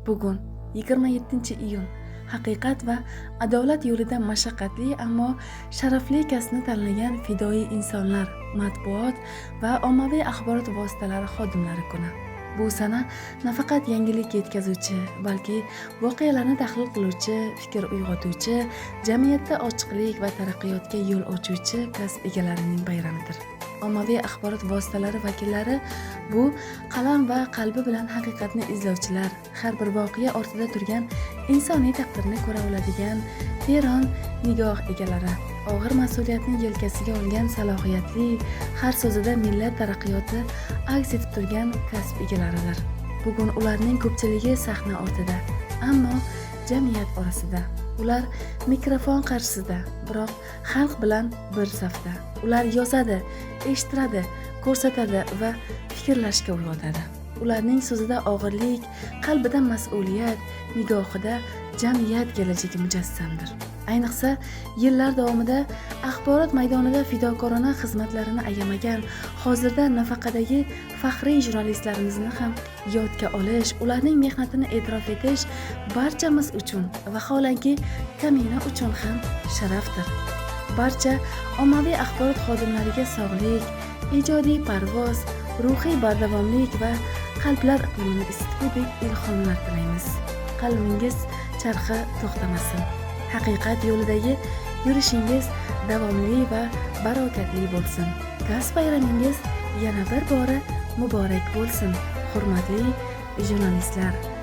Bugun 27-iyun haqiqat va adolat yo'lida mashaqqatli, ammo sharafli kasbni tanlagan fidoyi insonlar, matbuot va ommaviy axborot vositalari xodimlari kuni. Bu sana nafaqat yangilik yetkazuvchi, balki voqealarni tahlil qiluvchi, fikr uyg'otuvchi, jamiyatda ochiqlik va taraqqiyotga yo'l ochuvchi kasb egalarining bayramidir. Ommaviy axborot vositalari vakillari bu qalam va qalbi bilan haqiqatni izlovchilar, har bir voqea ortida turgan insoniy taqdirni ko'ra oladigan teran nigoh egalari, og'ir mas'uliyatni yelkasiga olgan salohiyatli, har so'zida millat taraqqiyoti aks etib turgan kasb egalaridir. Bugun ularning ko'pchiligi sahna ortida, ammo jamiyat orasida. Ular mikrofon qarshisida, biroq xalq bilan bir safda. Ular yozadi, eshittiradi, ko'rsatadi va fikrlashga uyg'otadi. Ularning so'zida og'irlik, qalbida mas'uliyat, nigohida jamiyat kelajagi mujassamdir. Ayniqsa, yillar davomida axborot maydonida fidokorona xizmatlarini ayamagan, hozirda nafaqadagi faxriy jurnalistlarimizni ham yodga olish, ularning mehnatini e'tirof etish barchamiz uchun, vaholanki kamina uchun ham sharafdir. Barcha ommaviy axborot xodimlariga sog'lik, ijodiy parvoz, ruhiy bardavomlik va qalblar iqlimini isitgudek ilhomlar tilaymiz. Qalamingiz charxi to'xtamasin. Haqiqat yo'lidagi yurishingiz davomli va barokatli bo'lsin. Kasb bayramingiz yana bir bora muborak bo'lsin, hurmatli jurnalistlar.